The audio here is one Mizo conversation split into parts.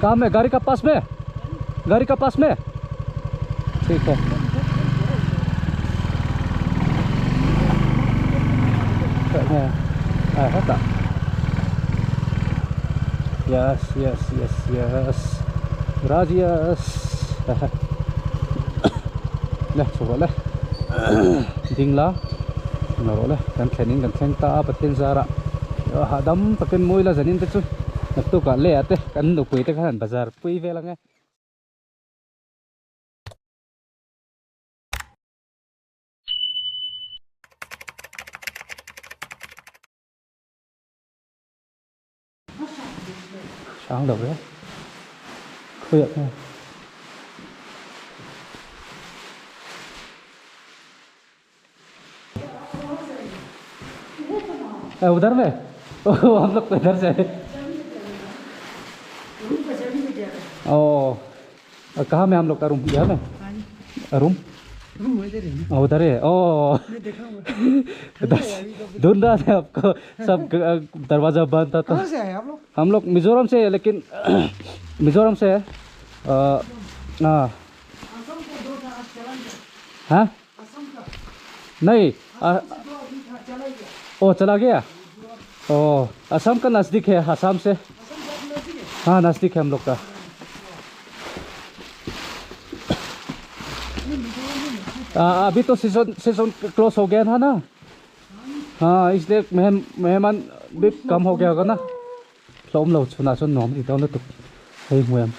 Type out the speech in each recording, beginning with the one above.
कहाँ में गाड़ी का पास में गाड़ी का पास में ठीक है Yes, yes, yes, yes. Gracias. Le, chho le. Ding la. Naro le, kan thlenin kan thleng ta a Pathian zara. Hahdam takin mawi la zanin te chu naktuk ah le ah te kan nupui te khan bazar pui vel ang e. Sáng đầu đấy khuya nè उधर में ओ हम लोग तो इधर से ओ कहाँ में हम लोग का रूम यहाँ में रूम उधर है ओ ढूंढ रहा था आपको सब दरवाजा बंद था तो कहाँ से आए आप लोग? हम लोग मिजोरम से है, लेकिन मिजोरम से है। हाँ हाँ नहीं ओ चला गया। ओ असम का नज़दीक है, असम से। हाँ नज़दीक है हम लोग का। अभी तो season season close हो गया था ना। हाँ इसलिए मेहमान भी कम हो गया होगा ना। lom lo chuna chuan nuam ti dawn lutuk hei hmuiam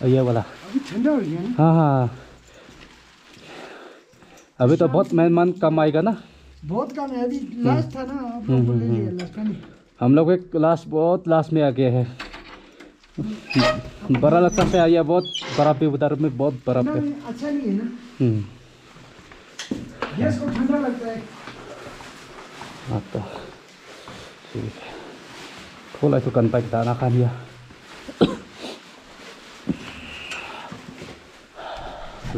ये वाला। अभी ठंडा हो गया ना। हाँ हाँ अभी तो बहुत मेहमान कम आएगा ना। बहुत कम है अभी, लास्ट था ना आप लोग बोले लिए लास्ट का नहीं। हम लोग एक लास्ट बहुत लास्ट में आ गए हैं। बड़ा लगता से आया, बहुत बर्फ भी उधर में बहुत बर्फ है। अच्छा नहीं है ना। गैस को ठंडा लगता है। हाँ तो ठीक है खोला तो कन बाइक दाना खा लिया।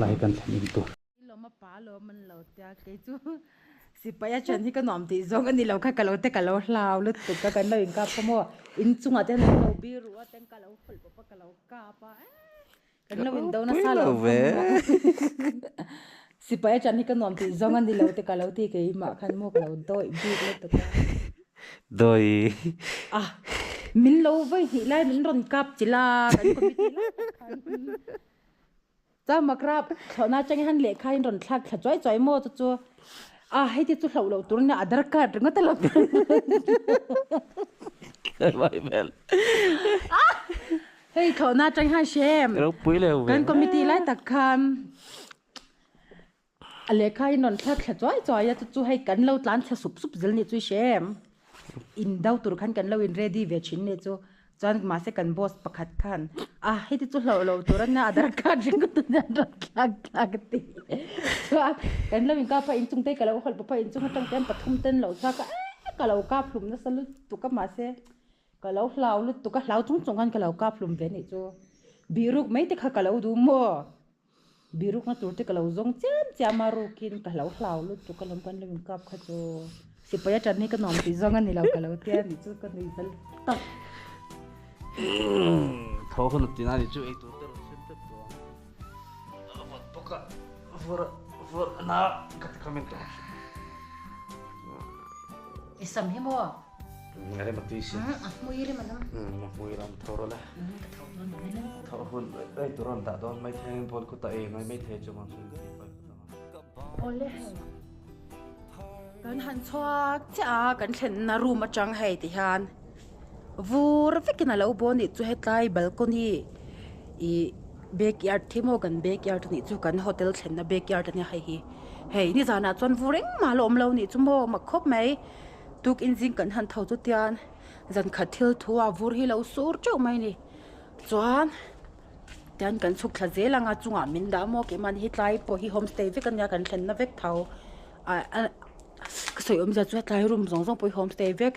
lai kan thlen tu loma pa lo man lo tia ke chu sipaya chan hi ka nom ti zong ani lo kha ka lo te ka lo hlau lu tu ka kan lo in ka pa mo in chunga te lo bi ru a ten ka lo khol pa ka lo ka pa kan lo in do na sa lo sipaya chan hi ka nom ti zong ani lo te ka lo ti ke ma khan mo ka lo doi bi lu tu ka doi à min lo vai hi lai min ron kap chila kan committee la cha makrap thona chang han le khain ron thlak thla choi choi mo chu chu a hei ti chu hlo lo tur na Aadhaar card ringa ta lo vai bel hei thona chang han shem ro pui le kan committee lai tak kham a le khain ron thlak thla choi choi ya chu chu hei kan lo tlan thla sup sup zel ni chu shem in dau tur khan kan lo in ready ve chin ne chu chuan ma se kan boss pakhat khan a hei ti chu hlo lo tur na Aadhaar card ringa tu na ron thlak thlak ti chuan kan lo in ka pa in chung te ka lo hol pa in chung atang ten pathum ten lo cha ka ka lo ka phlum na salu tu ka ma se ka lo hlau lu tu ka hlau chung chung khan ka lo ka phlum ve ni chu biruk mai te kha ka lo du mo biruk na tur te ka lo zong chiam chiam ma ru kin ka lo hlau lu tu ka lom kan lo in kap kha chu sipaya chan ni ka nom ti zong ani lo ka lo te ni chu ka nui zal tak tho hun ti na ni chu ei tu te ro sem te to avat poka for for na kat comment to isam hi mo ngare ma ti si mui ri manam mui ram thoro la ka tho don ni la tho hun ei tu ron da don mai the bol ko ta e mai mai the chu ma su ole kan han chuak cha kan thlen na room atang hei ti hian vur vekin a lo bo ni chu hetlai balcony i backyard thimo kan backyard ni chu kan hotel thlen na backyard ani hei hi hei ni zana chuan vur engmah lo awm lo ni chu maw mak khawp mai tuk in zing kan han tho chu tian zan khat thil thu a vur hi lo sur teuh mai ni chuan tian kan chhuk thla zel anga chungah min dah maw keimahni hi tlai pawh hi homestay vek ania kan thlen na vek tho a ka sawi awmzia chu hetlai room zawng zawng pawh hi homestay vek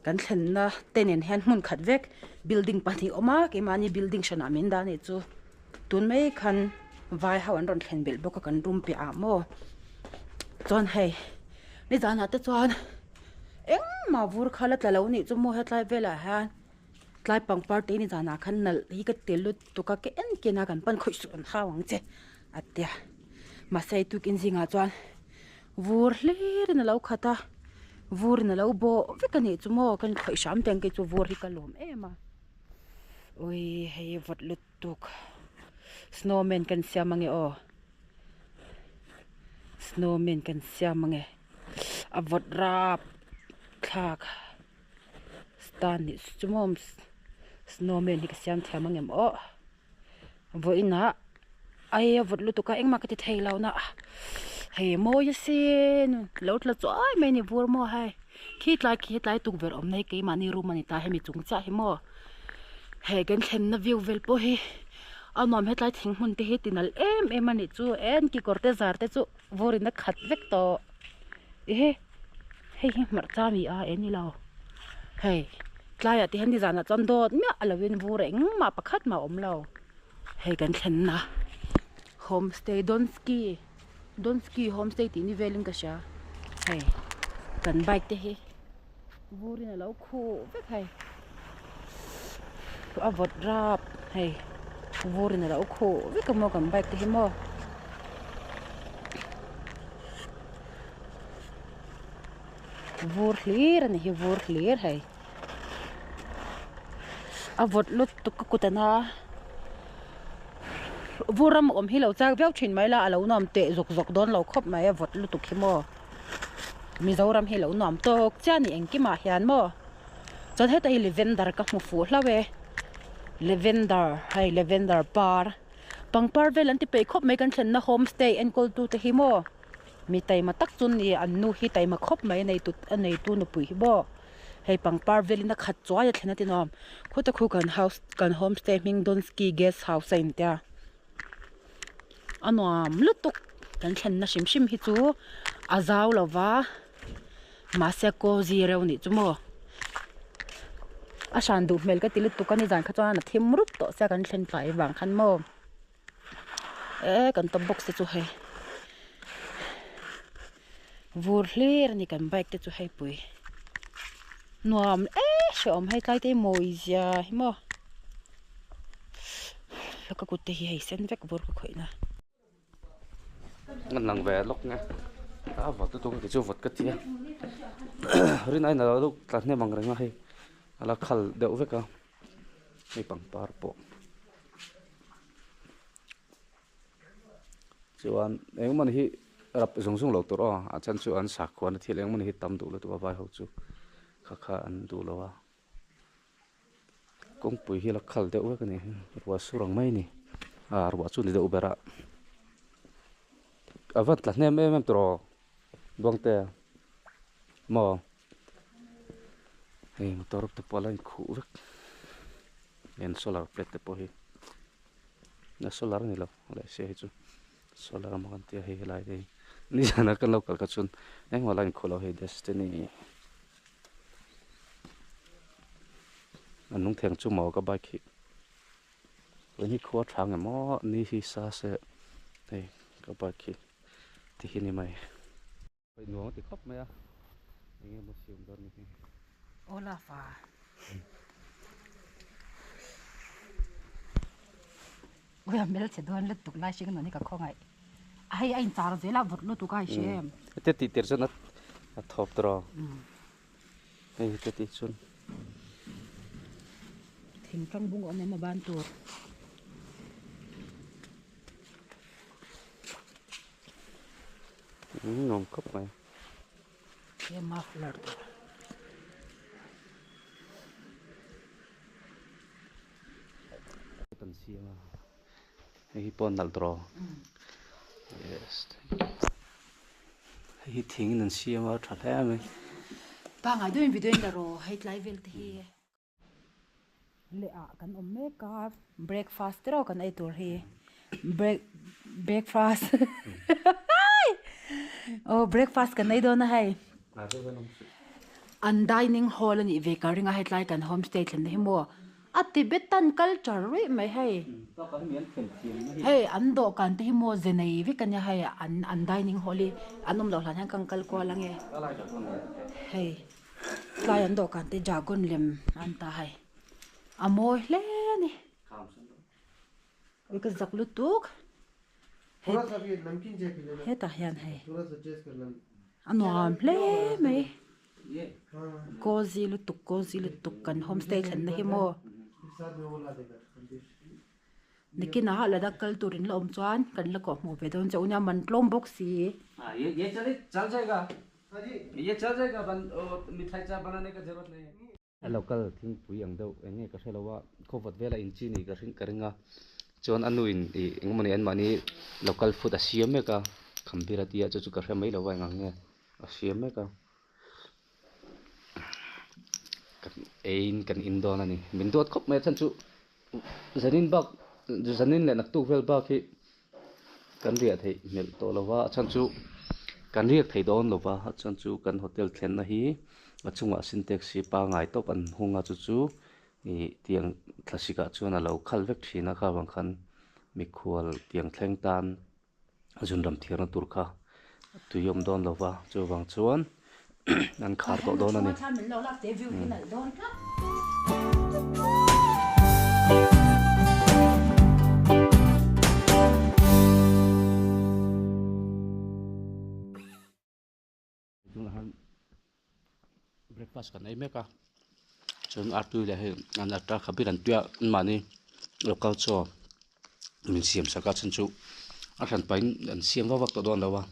kan thlen na te nen hian hmun khat vek building pahnih awm a keimahni building hranah min dah anih chu tun mai khan vai ho an rawn thlen belh bawk a kan room piah ah maw chuan hei nizanah te chuan engmah mah vur kha la tla lo nih chu maw hetlai velah hian tlai pangpar te ni zanah khan nalh hi ka ti lutuk a ke en ken a kan pan khawih suh an hau ang che a tia mahse hei tukin zingah chuan vur hlir in a lo khat a vur in a lo bawh vek a nih chu maw kan khawih hram te ang kei chu vur hi ka lawm em a ui hei vawt lutuk snowman kan siam ange aw. Snowman kan siam ange a vawt rap thlak stan nih chu maw snowman hi ka siam thiam angem aw vawiinah ai a vawt lutuk a engmah ka ti thei lo na hei mawi asin lo tla chuai mai a ni vur maw hei khi tlai khi tlai tukverh awmna hi keimahni room a ni ta hemi chung chiah hi maw hei kan thlenna view vel pawh hi. A nuam hetlai thing hmun te hi ti nalh em em a nih chu en kekawr te zar te chu vur in a khat vek tawh ehe hei hi hmarcha a ni a eng ni lo hei tlaiah te hian nizanah chuan dawt miah a lovin vur engmah pakhat mah a awm lo hei kan thlenna homestay donski donski homestay tih ni velin ka hria hei kan bike te hi. Vurin a lo khuh vek hei a vawt rap hei vurin a lo khuh vek a maw kan bike te hi maw vur hlir a ni hi vur hlir hei a vawt lutuk ka kut ana vur ram awm hi lo chak viau thin mai la a lo nuam teh zawk zawk dawn lo khawp mai a vawt lutuk hi maw. Mizoram hi lo nuam tawk chiah a ni engkimah hian maw chuan heta hi lavender ka hmu fuh hlauh e lavender hei lavender par pangpar vel an ti peih khawp mai kan thlenna homestay enkawl tu te hi maw mi taima tak chu an ni an nu hi taima khawp mai a nei tu a neitu nupui hi maw hei pangpar velin a khat chuai a thlen a ti nuam khuta khu kan house kan homestay hming donski guest house a intia. A nuam lutuk kan thlenna hrim hrim hi chu a zau lo va mahse cozy reuh nih chu maw a hran duh hmel ka ti lutuk a nizan kha chuan a thim rup tawh sia kan thlen tlai vang khan maw e kan top box te chu hei vur hlir a ni kan bike te chu hei pui nuam e hrehawm hei tlai te hi mawi zia hi maw ka kut te hi hei sen vek vur ka khawih na. Ngan lang ve lawk nge a vawt lutuk a keichu vawt ka ti a rin aiin a lo tla hnem ang reng a hei a la khal deuh vek a hei pangpar pawh. Chuan engmawni hi rap zung zung lo tur aw a chhan chu an sakhuana thil engmawni hi tam duh lutuk a vai ho chu kha kha an duh lo a kawngpui hi la khal deuh vek a ni ruah sur ang mai a ni ah ruah chu ni deuh ber a a van tla hnem em em tawh Buangte maw hei motor te pawh a la inkhuh vek eng solar plate te pawh hi. Na solar a ni lo leh sia hi chu solar emaw kan tia hei helai te hi nizan a kan lo kal kha chuan engmah la inkhawh lo hei destiny a nung theng chu maw ka bike hi vawiin hi khua tha nge maw ni hi sa se hei ka bike hi ti hi ni mai. Nuam a ti khawp mai a eng emaw siam dawn ni hi. Olaf a. Ui a hmel chhe dawn lutuk lai hring nun hi ka khawngaih. A hei a inchar zel a vawt lutuk a i hre em. Heti tih tir chuan a thawp tawh a. Hei heti tih chuan. Thingtlang bung a awm em a ban tur. Nuam khawp mai. He muffler tur. Kan siam a. Hei hi pawh nalh tawh. Yes. Hei hi thing in an siam a tha hle mai. Pangai deuhin video in la rawh hei tlai vel te hi. Leh ah kan awm mek a breakfast te rawh kan ei tur hi break breakfast aw breakfast kan ei dawn a hei an dining hall a nih ve ka ring a hetlai kan homestay thlenna hi maw a tibetan culture ruih mai hei hei an dawhkan te hi maw ze nei vek a nia hei an an dining hall hi an awm loh hlan hian ka kal kual ange hei. Tlai an dawhkan te dragon lem an ta hei a mawi hle a ni. Ui ka zak lutuk hetah hian hei a nuam hle mai cozy lutuk cozy lutuk kan homestay thlenna hi maw. Nikinah Ladakh kal tur in la awm chuan kan la kawh hmuh ve dawn che u nia man tlawm bawk si. A local thingpui ang deuh eng nge ka hre lo a khawvat vela in chi nih ka hring ka ring a chuan a nu in ih eng emawni an mahni local food a siam mek a khambir a tia chu chu ka hre mai lo a eng ang nge a siam mek a kan eiin kan in dawn a ni min duat khawp mai a chhan chu zanin bak zanin leh naktuk vel bak hi kan riah theih hmelh tawh lo va a chhan chu kan riak thei dawn lo va a chhan chu kan hotel thlenna hi a chungah sintex hi pangai tawp an hung a chu chu ih tiang thlasik ah chuan a lo khal vek thin a kha vang khan mikhual tiang thleng tan zunram thiarna tur kha tui awm dawn lo va chuvang chuan an khar tawh dawn a ni. Tunah hian breakfast kan ei mek a chuan artui leh hei an atta kha ber an tuia anmahni local chaw min siam sak a chhan chu a hran pahin an siam vak vak tawh dawn lo a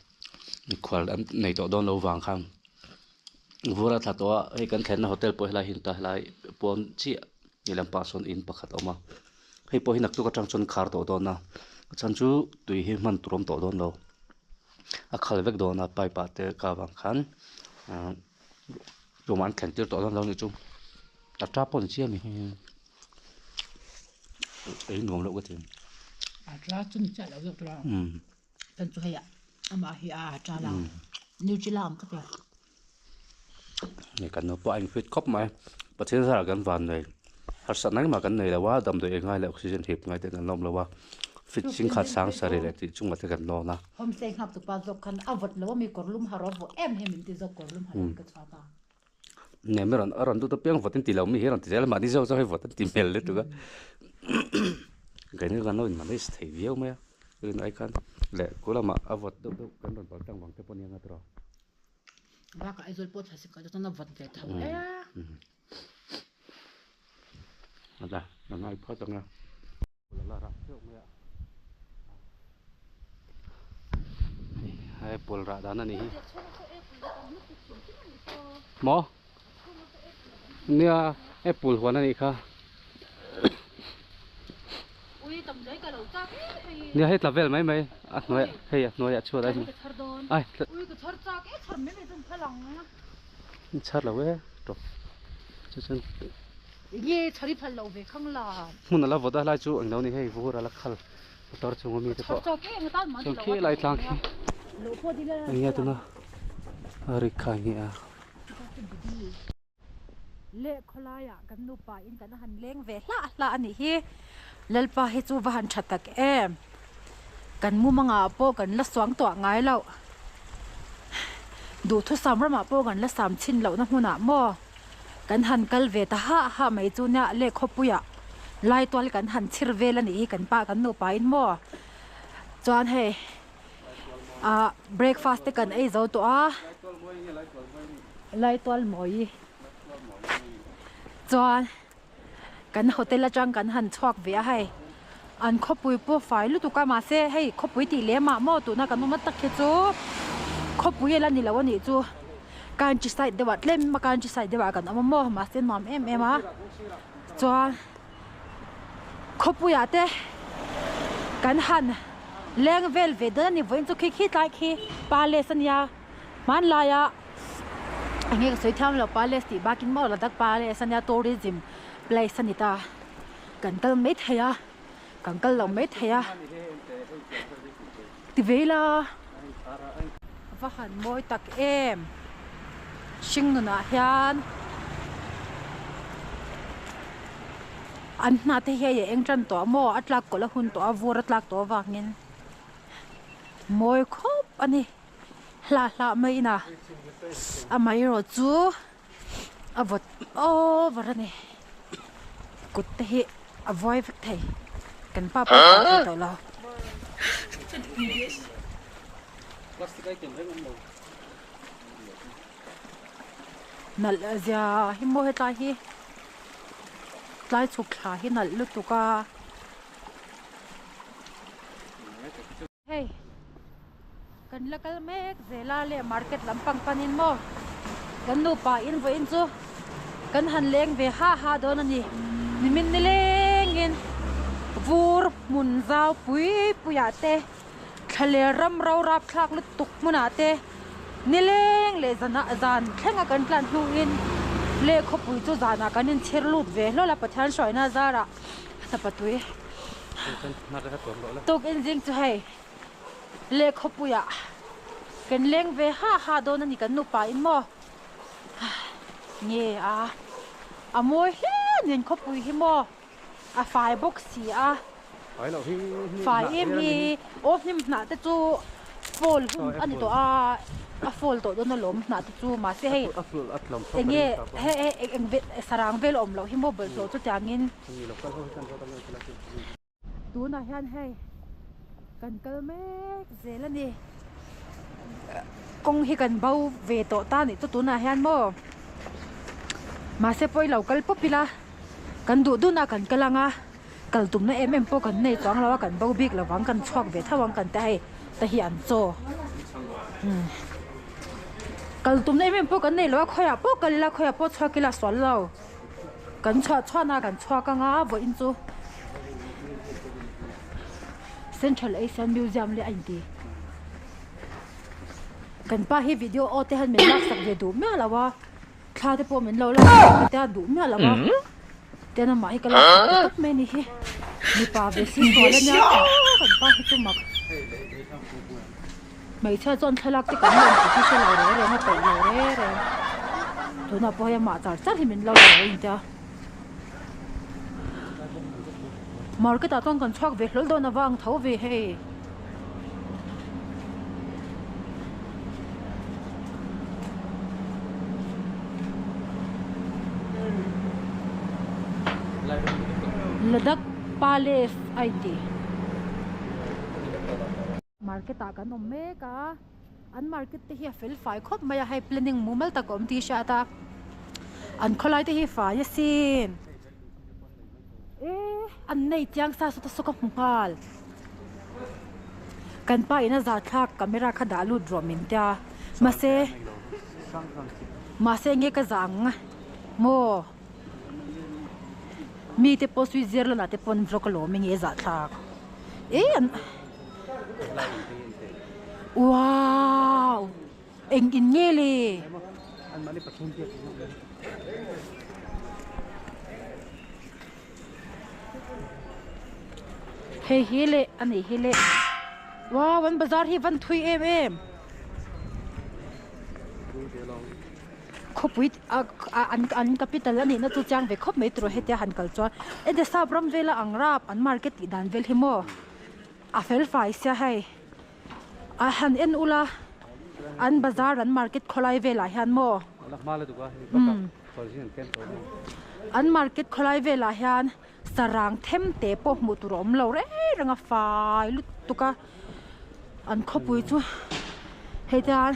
mikhual an nei tawh dawn lo vang khan vur a thla tawh a hei kan thlenna hotel pawh helai hi a ni ta helai pawn chiah lehlam pah sawn in pakhat a awm a hei pawh hi naktuk atang chuan khar tawh dawn a a chhan chu tui hi hman tur a awm tawh dawn lo. A khal vek dawn a pipe ah te ka vang khan ahh tumah an thlen tir tawh dawn lo nih chu a ta pawh ni chiang a ni ei nuam loh ka ti. A ta chu ni chiah lo zawk tura kan chu hei amah hi a ta la nutri la ang ka ti. Hei kan naupang a in fit khawp mai Pathian zarah kan van nei harsatna engmah kan nei lo a damdawi eng ngai leh oxygen hip ngai te kan la awm lo a fit chingkhat sang sarih leh tih chungah te kan lawn a. Homestay nghak tu pa zawk khan a vawt lo a mi kawr lum har a vawh em hi min ti zawk kawr lum har in ka chhuak a. Nge mi rawn a rawn dut apiang vawt an ti lo mi hi a rawn ti zel a mahni zawk zawk hi vawt an ti hmel lutuk a keini kan lo in manage thei viau mai a rin ai khan leh kulamah a vawt deuh deuh kan rawn pal tlang vang te pawh nia nga tawh. Bakah Aizawl pawh thla sikah chuan a vawt ve tho e. Ada, ka ngai phawt anga. La rah teuh mai a. Hei apple rah dan a nih hi. Maw? Nia apple huan a nih kha. Nia hei tla vel mai mai a hnuaiah hei a hnuaiah chhuat a ai chhar lo e tawp chu chuan hmun a la vawt a helai chu englo ni hei vur a la khal motor chunga mi te pawh chuan khi lai tlang khi eng nge tuna a ri khai nge a. Leh khawlaiah kan nupa in kan han leng ve hlah hlah a nih hi. Lalpa hi chu va han tha tak em. Kan mumangah pawh kan la suang tuah ngai loh. Duhthusam ramah pawh kan la sam chhin lohna hmunah maw kan han kal ve ta hah hah mai chu nia leh khawpuiah laitual kan han chhir vel a nih hi kan pa kan nupa in maw. Chuan hei ah breakfast te kan ei zo tawh a laitual mawi chuan kan hotel atang kan han chhuak ve a hei an khawpui pawh fai lutuk a mahse hei khawpui tih lem ah maw tuna kan awm a tak hi chu khawpui a la ni lo a nih chu country side deuh ah tlem a country side deuh ah kan awm a maw mahse nuam em em a chuan. Khawpuiah te kan han leng vel ve dawn a ni vawiin chu khi khi tlai khi palace a nia hmanlaia eng nge ka sawi thiam lo palace tih bakin maw Ladakh palace a nia tourism place a ni ta kan kal mai thei a kan kal lo mai thei a ti ve ila va han mawi tak em hring nunah hian an hna te hi a eng tan tawh maw a tlak kawlh a hun tawh a vur a tlak tawh avangin mawi khawp a ni hlah hlah mai in a amaherawhchu. A vawt over a ni. Kut te hi a vuai vek thei. Kan pa pawh a thei tawh lo. Nalh zia hi maw hetlai hi tlai chhuk thla hi nalh lutuk a. Hei kan la kal mek zel a leh market lampang panin maw kan nupa in vawiin chu kan han leng ve ha ha dawn a ni nimin nilengin vur hmun zau pui pui ah te thlaler ram ro rap thlak lutuk hmunah te nileng leh zanah zan thlenga kan tlan hnuin leh khawpui chu zanah kan inchhir lut ve hlawl a Pathian hruaina zarah hnapatui. Tukin zing chu hei lehkhawpuiah kan leng ve ha ha dawn a ni kan nupa in maw nge a a mawi hle nen khawpui hi maw a fai bawk si a fai em hi aw hnim hnah te chu fall hun a ni tawh a a fall tawh dawn alawm hnah te chu mahse hei eng nge eng sarang vel awm loh hi maw bawlhhlawh chu tiangin. Tunah hian hei kan kal mek zel a ni. Kawng hi kan bo ve tawh ta anih chu tunah hian maw. Mahse pawh i lo kal pawp ila kan duh dun a kan kal ang a, kal tumna em em pawh kan nei chuang lo a kan bo bik lo vang kan chhuak ve tho ang kan ti a hei te hi an chaw. Kal tumna em em pawh kan nei lo a khawiah pawh kal ila khawiah pawh chhuak ila sual lo. Kan chhuah chhuahna kan chhuak anga vawiin chu Central Asian Museum leh a inti. Kan pa hi video aw te hian min laksak ve duh miah lo a, thla te pawh min lo laksak ve te a duh miah lo a, tian amah hi ka laksak ta tawp mai a ni hi. Mipa ve si sual a nia kan pa hi chu mak. Hmeichhia chuan thlalak te kan lawm tih hi hre lo reng reng a peih lo reng reng. Tunah pawh hei amah char char hi min lo la lo inti a. Market ah chuan kan chhuak ve hlawl dawn avang tho ve hei. Ladakh Palace a inti. Market ah kan awm mek a, an market te hi a fel fai khawp mai a, hei planning mumal tak a awm tih hriat a, an khawlai te hi fai asin e an nei chiang sa saw te saw ka hmu nghal kan pa in a zah thlak camera kha dah lut rawh min tia mahse mahse enge ka zah ang maw mi te pawh Switzerland ah te pawh an vlog alawm enge a zah thlak e an. Wow! Eng in nge le? Hei hi le a nih hi le. Wow! An bazar hi van thui em em. Khawpui a an an capital a nihna chu chiang ve khawp mai tiraw hetia han kal chuan. Ente sap ram vela ang rap an market tih dan vel hi maw. A fel fai sia hei a han en ula an bazar an market khawlai velah hian maw an market khawlai velah hian sarang them te pawh hmuh tur a awm lo reng reng a fai lutuk a an khawpui chu hei te hian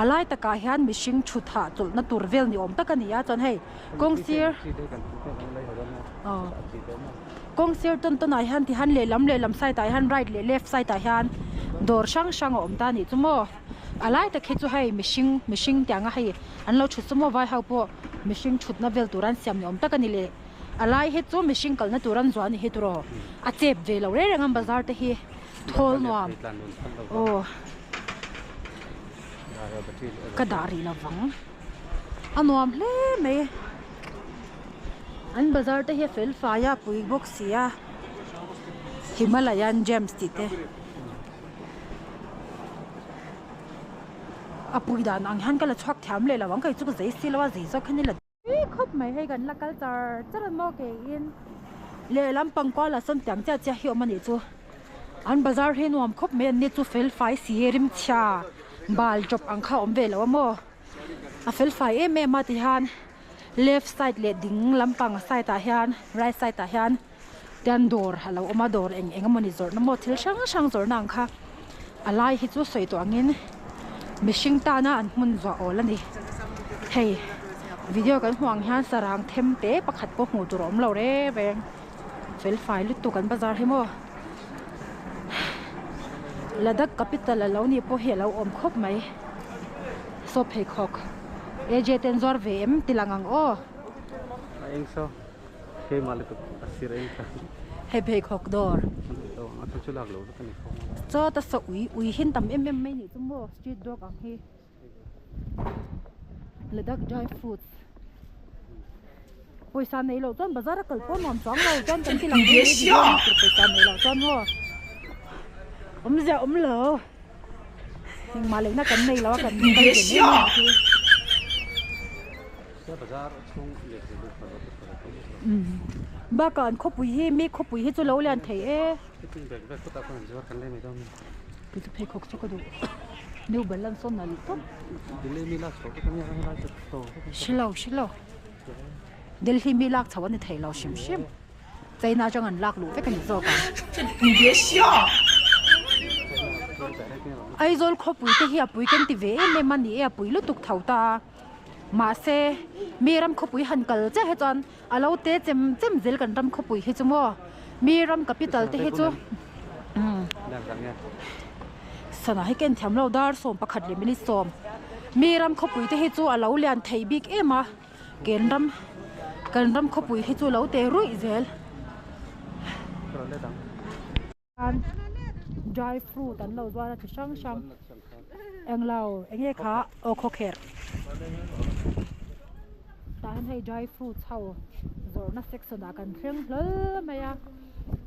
a lai takah hian mihring thut hah chawlhna tur vel ni awm tak a ni a chuan hei kawng sir Kawng sir tawn tawn ah hian tihian lehlam lehlam side ah hian right leh left side ah hian dawr hrang hrang a awm ta anih chu maw a lai tak hi chu hei mihring mihring tiang a hei an lo thut chu maw vai ho pawh mihring thutna vel tur an siam ni awm tak a ni leh a lai hi chu mihring kalna tur an zuah a ni hi tiraw a chep ve lo reng reng a bazar te hi thawl nuam aw ka dah rih lovang a nuam hle mai. An bazar te hi a fel fai a pui bawk si a Himalayan gems tih te a pui dan ang hian ka la chhuak thiam leh lo ang kei chu ka zei si lo a zei zawk hian i la tui khawp mai hei kan la kal char char a maw keiin lehlam pang kual ah sawn tiang chiah chiah hi a awm a nih chu an bazar hi nuam khawp mai an ni chu fel fai si rimchhia bal chawp ang kha a awm ve lo a maw a fel fai em em a tihian. Left side leh ding lampang side ah hian right side ah hian tian dawr a lo awm a dawr eng eng emawni zawrhna maw thil hrang hrang zawrhna ang kha a lai hi chu sawi tawh angin mihring tana an hmun zuah awl a ni hei video kan hmuh ang hian sarang them te pakhat pawh hmuh tur a awm lo reng reng fel fai lutuk an bazar hi maw Ladakh capital a lo nih pawh hi a lo awm khawp mai saw pheikhawk AJ ten zuar ve em ti lang ang aw. A eng saw keimah lutuk a sir eng kha. Hei pheikhawk dawr. A chu chu lak lo vek a ni khawp ang. Chaw ta saw ui ui hin tam em em mai nih chu maw street dog ang hi. Ladakh dry fruits. Pawisa nei loh chuan bazar a kal pawh nuam chuang lo chuan kan ti lang mai mai video a tur pawisa nei loh chuan maw awmzia awm lo engmah lehna kan nei lo a kan kal ve mai mai ang chu. Bakah an khawpui hi mi khawpui hi chu lo lian thei e. Tih chu pheikhawk chu ka duh New Balance sawn nalh tawp hrelo hrelo Delhi mi lak chho a ni thei lo hrim hrim China atang an lak luh vek a ni zawk ang Aizawl khawpui te hi a pui kan ti ve em em a ni e a pui lutuk tho ta a mahse mi ram khawpui han kal chiah hi chuan a lo te chem chem zel kan ram khawpui hi chu maw mi ram capital te hi chu sana hi ka inthiam lo dar 11 leh minute 10 mi ram khawpui te hi chu a lo lian thei bik em a ken ram kan ram khawpui hi chu lo te ruih zel. Dry fruit an lo zuar a chi hrang hrang englo enge kha aw khawkherh tah hian hei dry fruits ho zawrhna section ah kan thleng hlawl mai a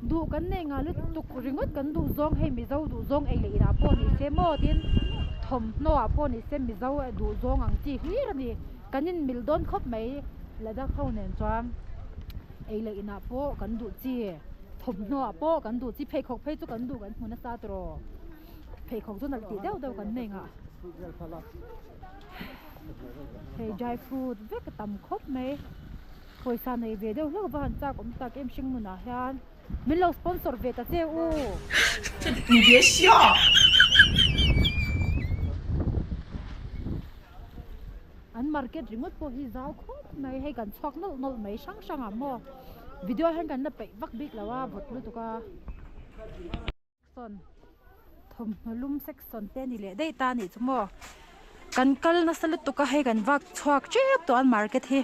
duh kan nei nghal lutuk ringawt kan duh zawng hei mizo duh zawng ei leh inah pawh ni se maw tin thawmhnaw ah pawh ni se mizo duh zawng ang chi hlir a ni kan inmil dawn khawp mai Ladakh ho nen chuan ei leh inah pawh kan duh chi. Thawmhnaw ah pawh kan duh chi pheikhawk phei chu kan duh kan hmu nasa tawh pheikhawk chu nalh tih deuh deuh kan nei ngah hei dry fruit vek a tam khawp mai pawisa nei ve deuh hlauh va han chak awm tak em hring nunah hian min lo sponsor ve ta che u. An market ringawt pawh hi zau khawp mai hei kan chhuak nawlh nawlh mai hrang hrang ah maw video hian kan la peih vak bik lo a vawt lutuk a sawn thawmhnaw lum section te a ni leh daih ta a nih chu maw kan kal nasa lutuk a hei kan vak chhuak tep tawh a market hi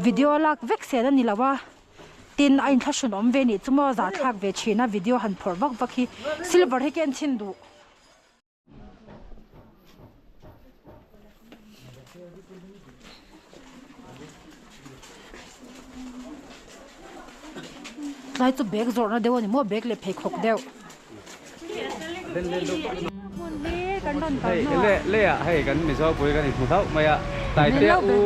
video lak vek sel a ni lo a tin a inthlahrun awm ve a nih chu maw zahthlak ve thin a video han phawrh vak vak hi silver hi ka en chhin duh. Tlai chu bag zawrhna deuh a ni maw bag leh pheikhawk deuh. Hei le le ah hei kan Mizo pui kan inhmu hlauh mai a Taitea u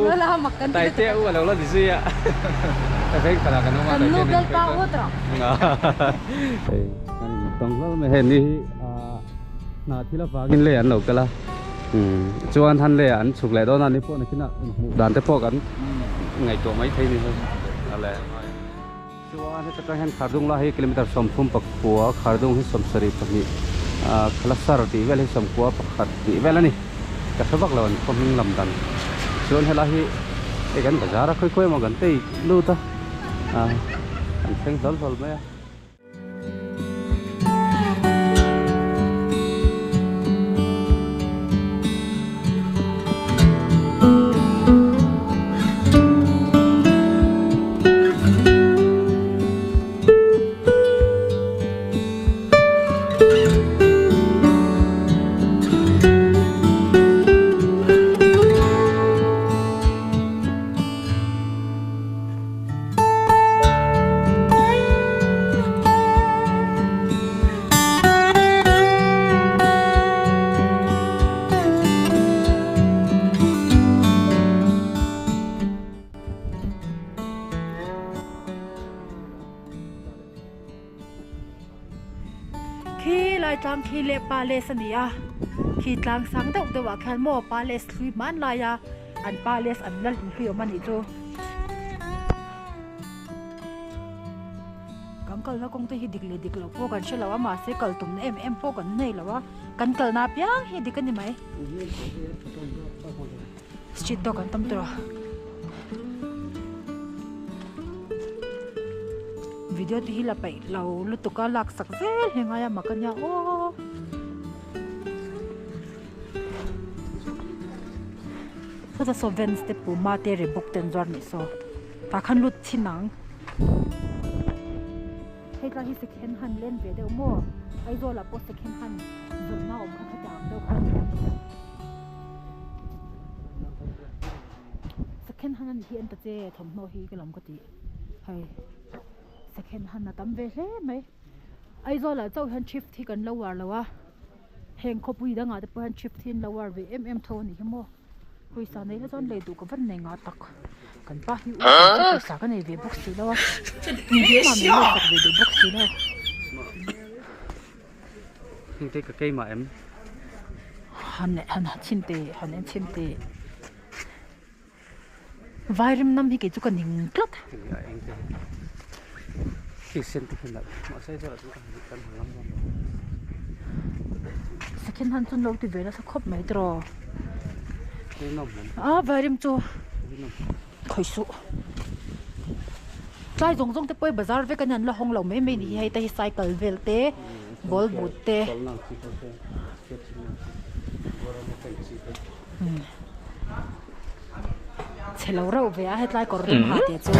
Taitea u a lo la ni zui a ka veng khatah kan awm a Taitea nen phei chuan hei kan intawng hlauh mai hei ni hi. Hna thil avangin lei an lo kal a chuan han lei ah an chhuk leh dawn a ni pawh nakinah hmuh dan te pawh kan ngaihtuah mai thei ni hei a le chuan heta tang hian Khardung la hi kilometer 33 Khardung hi 72 Khalasar tih vel hi 91 tih vel a ni ka hre vak lo an khaw hming lam dan chuan helai hi hei kan bazar a khawi khawi emaw kan tei lut a kan thleng hlawl hlawl mai a. Khi lai tlang khi leh palace a ni a khi tlang sang deuh deuh ah khian maw palace hlui hmanlai a. An palace an lal inhlui awm a nih chu. Kan kalna kawng te hi dik leh dik loh pawh kan hre lo a mahse kal tumna em em pawh kan nei lo a kan kalna apiang hi dik a ni mai. Street dog an tam tur a. Video te hi la paih lo lutuk a lak sak zel hi ngai a mak a nia aw. Sawta saw vans te puma te Reebok te an zuar nih saw tah khan lut chhin ang. Hei tlai hi second hand len ve deuh maw Aizawl ah pawh second hand zawrhna awm kha khatiang ang deuh kha a ni ang. Second hand a ni hi en ta che thawmhnaw hi ka lam ka tih hei second hand a tam ve hle mai Aizawl ah chauh hian thrift hi kan lo uar lo a. Heng khawpui dangah te pawh hian thrift hi an lo uar ve em em tho a nih hi maw pawisa nei la chuan lei duh ka van nei ngah tak kan pa hi u pawisa ka nei ve bawk si lo a engmah min lei sak ve duh bawk si lo. Heng te ka keimah em? Han han chhin teh han en chhin teh vairim nam hi kei chu ka ning tlat. Second hand chu an lo ti ve nasa khawp mai tiraw a vairim chu khawih suh tlai zawng zawng te pawh hi bazar vek a nia an la hawng lo mai mai a ni hi hei te hi cycle vel te ball boot te. Chhe lo reuh ve a hetlai kawr dum ha tih chu.